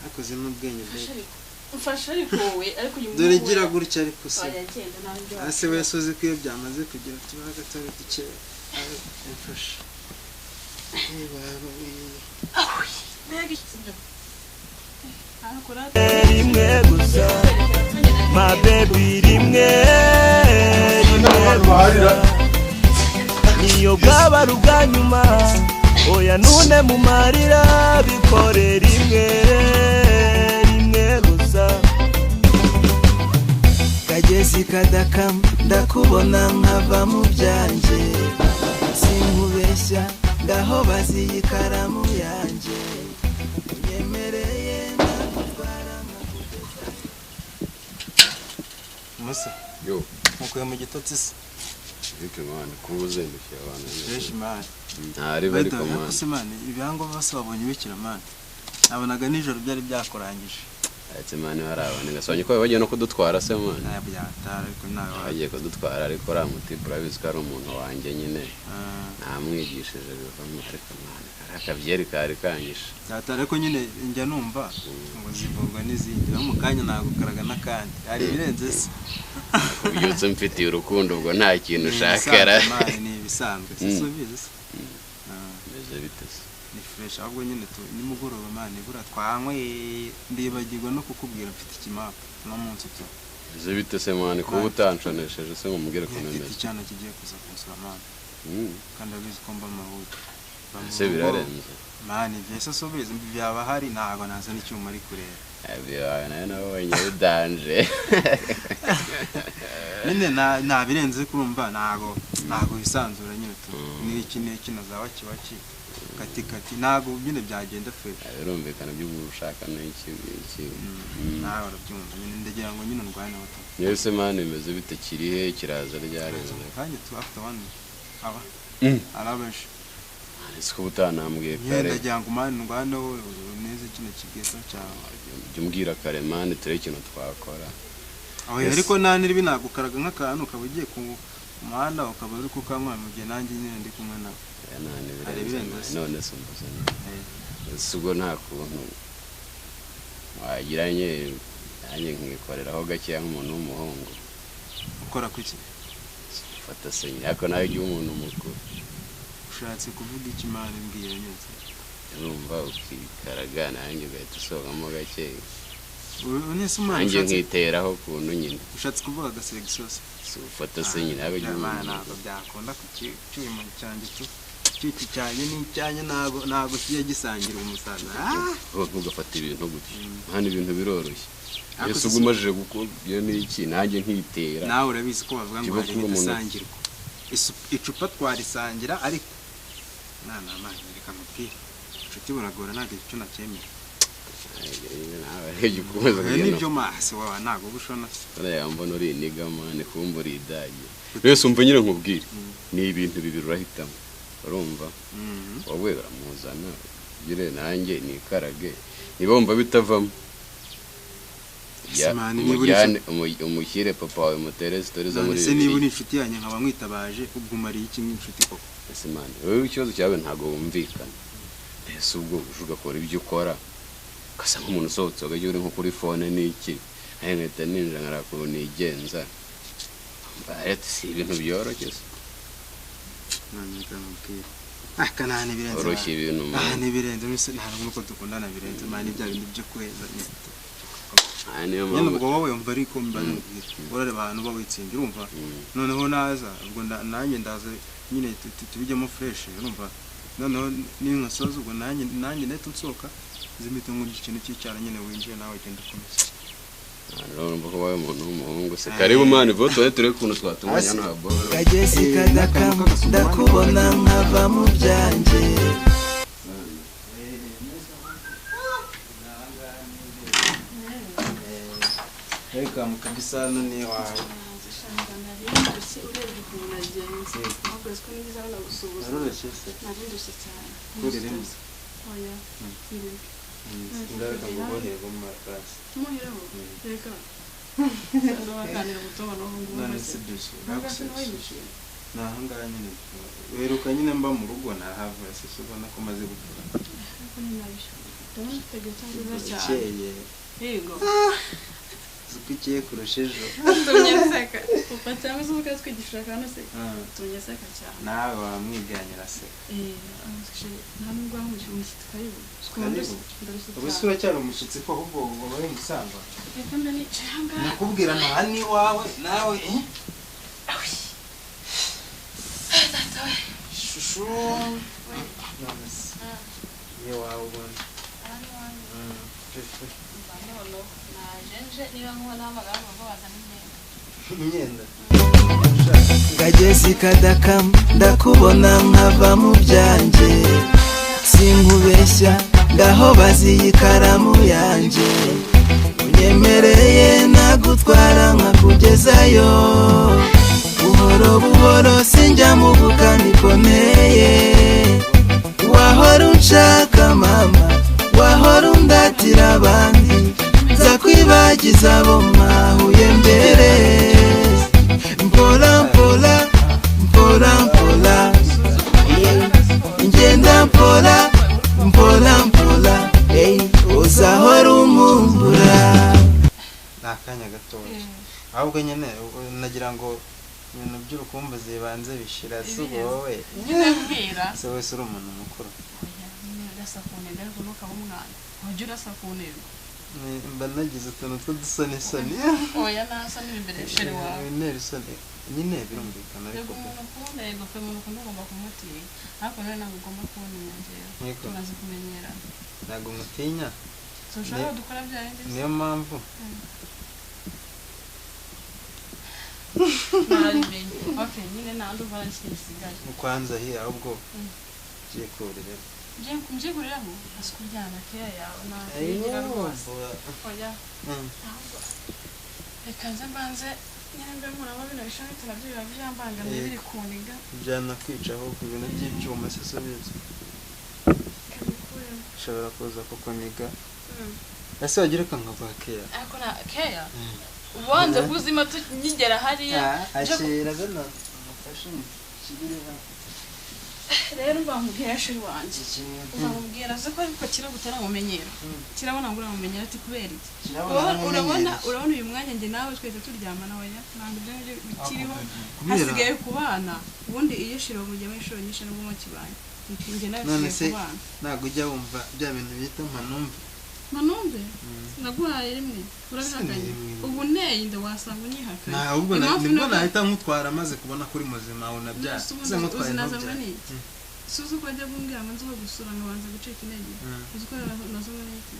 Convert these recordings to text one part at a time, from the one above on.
Akoze n'ubwenge bwe. Mfasha ariko wowe ariko uyu Dore gira gutya ariko se. Wagenda nawe ibyo. Ase wese uzi ko iyo byamaze kugira tubaga tari duke. Mfasha. Rimwe gusa my baby rimwe rimwe gusa niyo bwaba ari ubwa nyuma oya nune mu marira bikore rimwe rimwe gusa Kagezi kadakama ndakubona nkava mu byanjye sinkubeshya ngaho baziye ikaramu yanjye unyemereye nkagutwara nkakugeza. Musa Yo, mukuye mu gitotsi se. Eric man, kuba uzengukiye abantu. Fresh man. Ntari bari ko man. Ese man, ibyangombwa bose babonye bikira man. Nabonaga nijoro byari byakorangije. Ati man hari abantu gasonye ko bagiye no kudutwara se man. Nta byatara ariko nawe bagiye kudutwara ariko ra mutipe urabizi ko ari umuntu wanjye nyine. Namwigishije bivamo ariko man akabyeri kari kanyishe. Byatara ariko nyine njya numva ngo zivurwa n'izindi no mu kanya nagukaraga n'akandi. Hari ibirenze se. Kubyutse mfitiye urukundo ubwo nta kintu ushakara. Ni ibisanzwe se subize se. Meze bite se? Ni fresh ahubwo nyine nimugoroba man ibura twanywe ndibagirwa no kukubwira mfite ikimapa no munsi tu. Meze bite se man kuba utanshonesheje se ngo mubwire ko nemeze. Mfite icyana kigiye kuza kunsura man. Kandi abizi ko mba mahuta. Se birarenze. Man ibyo subize byaba hari ntago naza n'icyuma ari kureba. Abiwa nayo nabonye bidanje. Nyine nta birenze kurumva ntago bisanzura nyine tu. Ni iki n'iki nazaba kibaki. Kati kati ntago nyine byagenda fresh. Birumvikana by'ubushaka n'iki iki. Nawe urabyumva nyine ndagira ngo nyine ndwane bato. Yese man bimeze bite kirihe kiraza ryareze. Kanye tu after one aba. Arabeje. Ese ko utanambwiye kare. Ndagira ngo man ndwane neze kino kigeso cyawe. Jya umbwira kare man ture ikintu twakora. Aho ariko naniri binagukaraga nk'akantu ukaba ugiye ku muhanda ukaba uri kukanywa mu gihe nanjye nyine ndi kumwe nawe. None se umbuze ese ubwo nta kuntu wagiranye nanjye nkikoreraho gakeya nk'umuntu w'umuhungu. Ukora kuki? Fata se ariko nawe ujye umuntu mukuru. Ushatse kuvuga iki man mbwira nyine? Urumva ukikaraga nanjye ugahita usohokamo gake. Nanjye nkiteraho ukuntu nyine. Ushatse kuvuga agasegisosi? Ufata se nyine nawe ujye umuntu ntabwo byakunda ku cyuma cyanjye tu. Cyuki cyanye n'icyanye ntago kijya gisangira umusaza. Ugafata ibintu gutyo. Hano ibintu biroroshye. Ese ubwo umajije gukora n'iki nanjye nkitera. Nawe urabizi ko bavuga ngo hari ibidasangirwa. Icupa twarisangira ariko nana mani reka mubwire. Inshuti buragora ntabwo icyo nacyemera. Nibyo masi wawe ntabwo ubushona. Uriya mbona uri iniga mani kumva uri idage. Wese umva nyine nkubwire. Ni ibintu bibiri urahitamo. Urumva wowe uramuzana ugire nanjye nikarage niba wumva bitavamo umushyire papa wawe mutere sitori zo muri se niba uri inshuti yanjye nkaba mwitabaje ubwo umariye iki nk'inshuti koko. Ese man wowe ikibazo cyawe ntabwo wumvikana. Ese ubwo uje ugakora ibyo ukora ugasa nk'umuntu usohotse ukajya uri nko kuri fone n'iki nawe nkahita ninjira nkarakuntu nigenza si ibintu byoroshye se. Akanane birenze. Oroshye ibintu man. Ah ni birenze nse nta nuko dukundana birenze man ibya bindi byo kweza. Niyo mpamvu ubwo wowe umva ariko mba nkubwira. Urareba ahantu uba witsinze urumva. Noneho naza ubwo nanjye ndaza nyine tubijyemo fresh urumva. Noneho ninkasoza ubwo nanjye nahita nsohoka zimite ngo ikintu cy'icyara nyine winjiye nawe ugenda ukomeza. Urumva ko wawe umuntu w'umuhungu se karibu man voto turebe ukuntu twatunganya hano haboro. Kagezi kadakama ndakubona nkava mu byanjye. Welcome kabisa hano ni wawe. Ingaruka ngo uboherwe mu mafarasi. Muheraho? Reka. Ndabaganira gutoma no ngo. None se dusu. Na ahangaha nyine. Weruka nyine mba mu rugo nahava se ubona ko maze gukura. Ndabona ufite geto nziza cyane. Ukeye. Yego. Uzi ko ukeye kurusha ejo. Tumye nseka. Papa cyangwa se ukatwigisha akantu se. Tumye nseka cyane. Nawe wamwiganyira seka. Nta nubwo aho umushyitsi karibu. Karibu. Ubu se uracyari umushyitsi ko ahubwo wabaye umusangwa. Reka mbe nicaye aha ngaha. Nakubwira nta n'iwawe nawe. Data we. Shushu. None se. Ni wawe ubundi. Aha ni iwanjye. Noneho naje nje niba nkubona hamagara ngo bazane imyenda. Imyenda. Kagezi kadakama ndakubona nkava mu byanjye sinkubeshya ngaho baziye ikaramu yanjye unyemereye nagutwara nkakugezayo buhoro buhoro sinjya mu bukaniko nteye wahora unshaka mama wahora undatira abandi nza kwibagiza abo mwahuye mbere mpola mpola mpola mpola ngenda mpola mpola mpola hey, uzahora umumbura. Ni akanya gatoya ahubwo nyine nagira ngo ibintu by'urukumbuzi bibanze bishira si wowe se wese uri umuntu mukuru. Urasa ku ntego ariko ntukaba umwana wajya urasa ku ntego. Mba nagize utuntu tw'udusonisoni. Oya nasa n'imbere ya sheri wawe. Intera isoni nyine birumvikana ariko umuntu ukunda yego pe umuntu ukunda ugomba kumutinya ariko nawe ntabwo ugomba kubona inyongera tumaze kumenyerana. Ntabwo mutinya. Ushobora dukora bya bindi. Niyo mpamvu. Narabimenye. Okay nyine nta ndumva nta kintu gisigaye. Kwanza hi ahubwo ugiye kuriramo. Ngiye kuriramo asi kuryana keya yawe ntagira rwose. Oya. Reka nze mbanze nyine mbe nkuramo bino bishami nabyo biba byambangamiye biri kuniga. Byanakwica ahubwo ibintu by'ibyuma se subiza. Ushobora kuza kukuniga. Ese wagira reka nkaguha keya. Ariko na keya? Ubanza kuzima tukigera hariya. Akira zano mufashe kigire hano. Rero bamubwira sheri wanjye. Bamubwira aze ko ariko kiragutaramumenyera. Kirabona ngo uramumenyera ati kubera iki? Urabona urabona uyu mwanya nge nawe twese turyamana oya ntabwo ibyo ngibyo bikiriho. Hasigaye kubana. Ubundi iyo sheri mujyamo inshuro nyinshi nubwo mukibanye. Nge nawe tugiye kubana. Ntabwo ujya wumva bya bintu bita mpanumve. Manumve? Naguhaye rimwe urabihakanye. Ubu nteye inda wasanga unyihakanye. Nta ubwo nibwo nahita nkutwara maze kubona kuri muzima unabyara. Se nkutwaye ntubyara. Suzi uko ajya kumbwira ngo nze gusura nkabanza gucika intege. Uzi ko nazanywe n'iki?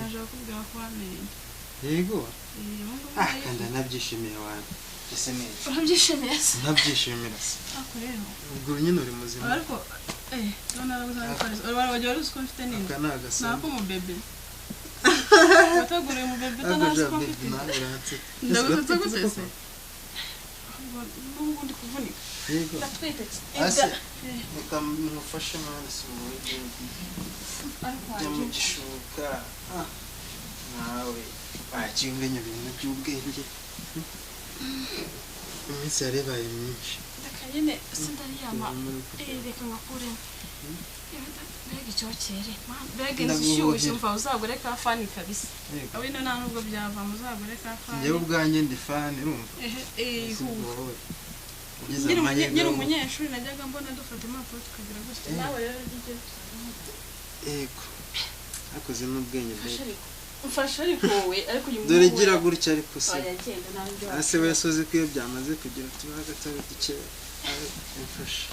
Naje kukubwira ko wamenye. Yego. Ah kandi nabyishimiye wana. Ese ni urabyishimiye se? Nabyishimira se. Ako rero. Ubwo nyine uri muzima. Ariko none arabuze wari wari uzi ko mfite nini? Aka ni agasaro. Nako mu bebe. Wateguriye mu bebe utanazi ko mfite. Ndagusetse gute se? N'ubu ndi kuvunika. Yego. Ndatwite. Ase reka mufashe mwana si wowe jya mu gishuka. Nawe wagiye umenya ibintu by'ubwenge. Iminsi yarebaye myinshi. Reka nyine sindaryama. Reka ngakuremo. Mbega icyokere mbega inzu ishyushye umva uzagure ka fani kabisa. Abo ino nta nubwo byavamo uzagure ka fani. Njyewe ubwanjye ndi fani urumva. Nyiri umunyeshuri najyaga mbona dufata impapuro tukagira gutya nawe rero ujye. Yego. Akoze n'ubwenge bwe. Mfasha ariko wowe ariko uyu dore gira gutya ariko se. Oya genda ntabyo. Ase wese uzi ko iyo byamaze kugira tuba gatari duke. Mfasha.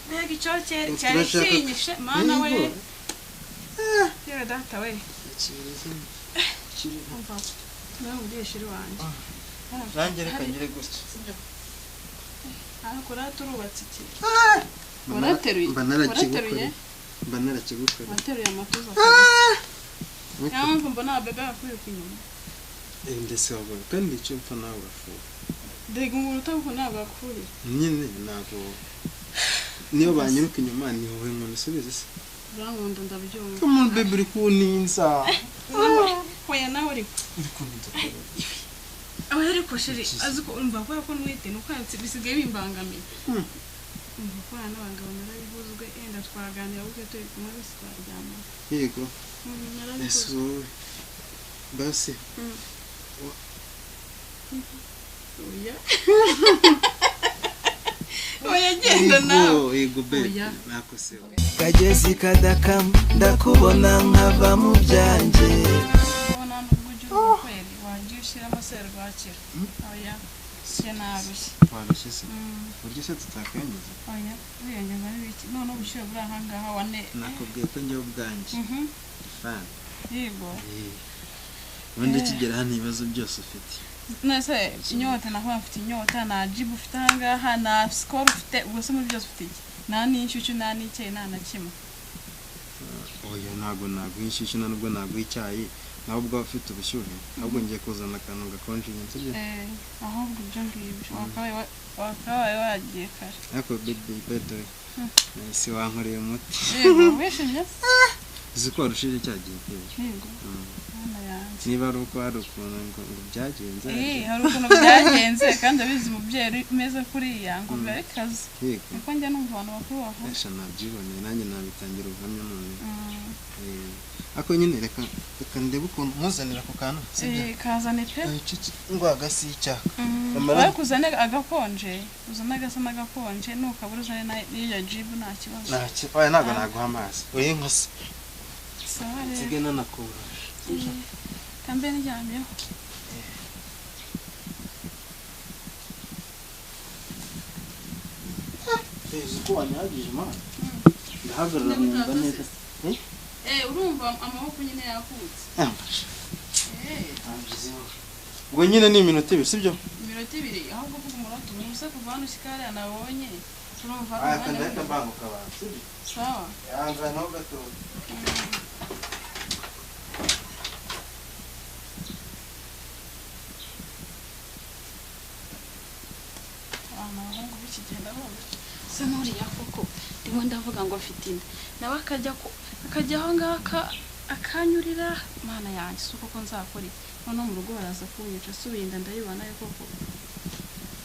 Mbega icyokere cyari kinyishe mana we. Yewe data we. Umva nawe ubwiye sheri wanjye. Nanjye reka ngire gutya. Ariko rero turubatse iki? Warateruye. Mba narakigukoreye. Wateruye amatuza. Niyo mpamvu mbona ababebe bakwiruka inyuma. Ndetse wabona kandi icyo mpfa nawe urafuha. Dega umuntu utabukunda ntabwo akuriye. Nyine ntabwo niyo banyiruka inyuma ni wowe umuntu usubiza se. Urankunda ndabyumva. Come on baby uri kuninza. Oya nawe ariko. Uri kuninza. Aba ariko sheri azi ko umva kubera ko ntwite nuko bisigaye bimbangamiye. Gukorana n'abagabo narabihuzwe, enda twaganira gutya turi kumwe bose twaryama. Yego. Narabihuzwe. Ese wowe basi. Oya. Oya genda nawe. Yego babe. Nakose. Kagezi kadakam ndakubona nkava mu byanjye. Ubona nubwo ujya uruka kweli wagiye ushyiramo serwakira. Oya. Se narushye. Warushye se? Buryo se tutakengeza? Oya, wiyongeza n'ibiki? None ubushyuhe buri aha ngaha wane. Nakubwiye ko njyewe ubwanjye. Fan. Yego. Ubundi kigera hano ibibazo byose ufite. Nese inyota naho mfite inyota, nta jibu ufite aha ngaha, nta skol ufite, ubwo se muri byose ufite iki? Nta n'inshyushyu, nta n'icyayi, nta na kimwe. Oya ntago naguha inshyushyu, nta nubwo naguha icyayi, nawe ubwo ufite ubushyuhe, ahubwo ngiye kuzana akantu gakonje sibyo? Ahubwo ibyo ngibyo wakabaye wagiye kare. Ariko baby bedo si wankoreye umuti. Yego, wishimye? Uzi ko warushije cya gihe pe. Yego. Mwana yanjye. Niba ari uko hari ukuntu ngo byagenze. Hari ukuntu byagenze kandi abizi umubyeyi umeze kuriya ngo biba bikaze. Yego. Niko njya numva abantu bakuru bavuga. Esha nabyiboneye nanjye nabitangira ubuhamya none. Ako nyine reka ndebe ukuntu nkuzanira ako kantu sibyo? Kazane pe. Ngo agasi icyaka. Ariko uzane agakonje, uzane agasa n'agakonje, nukabura uzane n'iyo jibu nta kibazo. Nta oya ntago naguha amazi. Oya inkose. Sawa rero. Nsige nanakurusha. Kambe ndyamyeho. Uzi ko wanyagije mana. Ndahagarara mwumva neza. Urumva amaboko nyine yakutse. Ubwo nyine ni iminota ibiri sibyo? Iminota ibiri ahubwo kuvuga umunota umwe gusa kuva hano ushyika hariya nabonye. Urumva aya kandi ahita mbanguka abantu sibyo? Sawa. Yanganaho gatoya. Abantu abahungu b'iki gihe ndabona se n'uriya koko ndimo ndavuga ngo mfite inda nawe akajya aho ngaho akanyurira. Mana yanjye si uko nzakora iki? Noneho mu rugo baraza kunyica subiye inda ndayibona yo koko.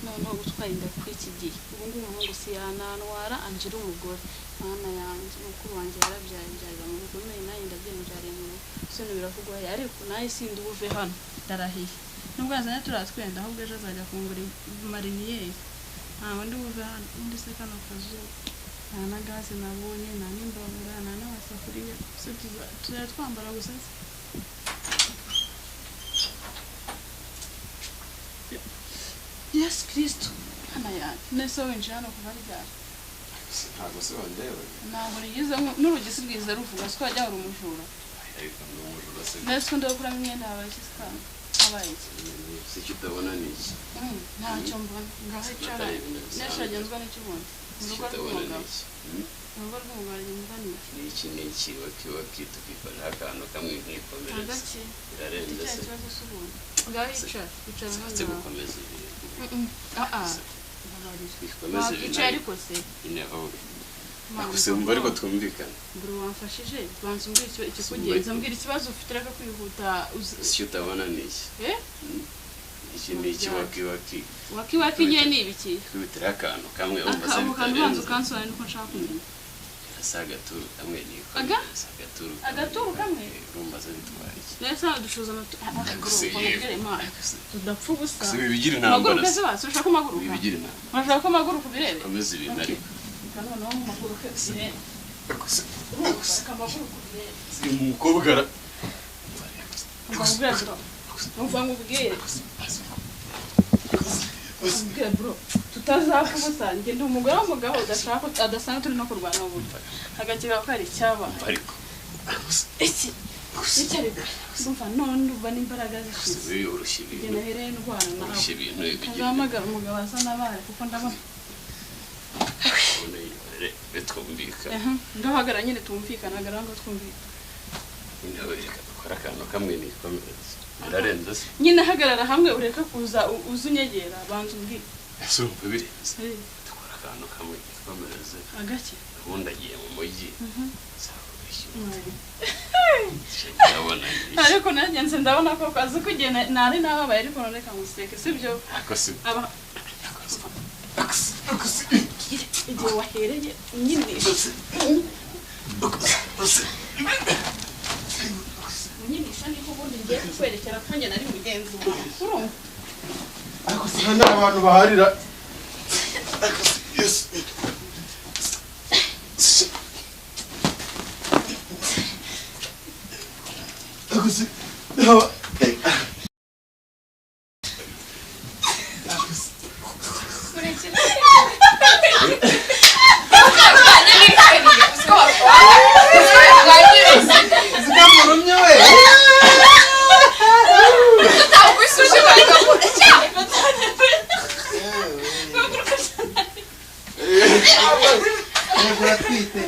Noneho gutwara inda kuri iki gihe ubu ngubu umuhungu si yanantwara angira umugore. Mana yanjye mukuru wanjye yarabyaye mbyarira mu rugo none nanjye ndabyembyariye mu rugo se biravugwa ariko nawe sindi buve hano ndarahiye. Nubwo yazanye turatwenda ahubwo ejo azajya kungura mariniyeri. Ntabwo ndi buve hano undi se kano kazu nta na gaze nabonye, nta n'imbabura, nta n'amasafuriya, tuzajya twambara gusa se. Yesu Kristo hano yanjye nese winjiye hano kuva ryari? Ntabwo se wandeba. Ntabwo rigeze n'urugi si rwiza ruvuga siko wajya wari umujura. Ariko ndi umujura se. Nese undi gukuramo imyenda yawe iki se kandi? Habaye iki? Si icyo utabona ni iki? Ntacyo mbona. Ngaho icara. Nese wagenzwa n'icyo ubona. Mu rugo rw'umugabo. Mu rugo rw'umugabo agenzwa n'iki? Ni iki ni iki waki tukifasha akantu kamwe nkikomereza. Agaki. Birarenze se. Ikibazo se ubundi. Ngaho icara. Icara hano. Sinzi gukomeza ibintu. Bikomeze ibintu. Ariko se. Nyine aho. Gusa umva ariko twumvikana. Bro wamfashije banza umbwira ikikugenza mbwira ikibazo ufite reka kwihuta. Icyo utabona ni iki? Iki ni iki waki waki. Waki waki nyine ni ibiki? Kwibutira akantu kamwe umva se bitarenze. Banza ukansobanurira uko nshaka kumenya. Asa agaturu kamwe ni Aga? Agaturu. Agaturu kamwe? Urumva se bitwara iki? Nese dushuza amatu. Tudapfa ubusa. Si bigira intambara. Maguruka se basi ushaka kumaguruka. Bigira intambara. Urashaka ko maguruka ubirebe? Komeza ibintu ariko. Noneho maguruka ubirebe. Si umukobwa ara. Umva nkubwire. Ubwire bro tutazapfa ubusa njye ndi umugore w'umugabo udashaka adasanga turi no kurwana mu buryo. Agakeka ko hari icyaba. Ariko iki iki ariko ndumva none ndumva n'imbaraga zishize. Urushye ibintu. Njye nahereye ndwana nawe. Urushye ibintu bigira. Nzahamagara umugabo asa n'abari kuko ndabona. Twumvikana. Ngahagarara nyine tumvikana, hagarara ngo twumvikane. Nyine reka dukore akantu kamwe nikomereze. Birarenze se? Nyine hagarara hamwe ureka kuza uza unyegera banza umbwire. Ese urumva birenze? Dukora akantu kamwe nikomereze. Agake? Ubundi agiye mu mujyi. Ariko nanjye nze ndabona ko azi ko igihe nari nababaye ariko reka nguseke sibyo? Ako si. Aba Igihe wahereye unyinisha, unyinisha, niho ubundi ngiye kukwerekera ko njye nari mugenzi wawe, urumva? Ariko si hano abantu baharira. Ariko si Yesu. Ariko si haba. Zikamurumye we. Yego, uratwite.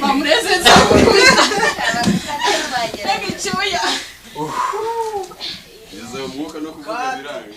Bamurezeze gukubita icyuya. Ngeze mu mwuka no kuvuga biranga.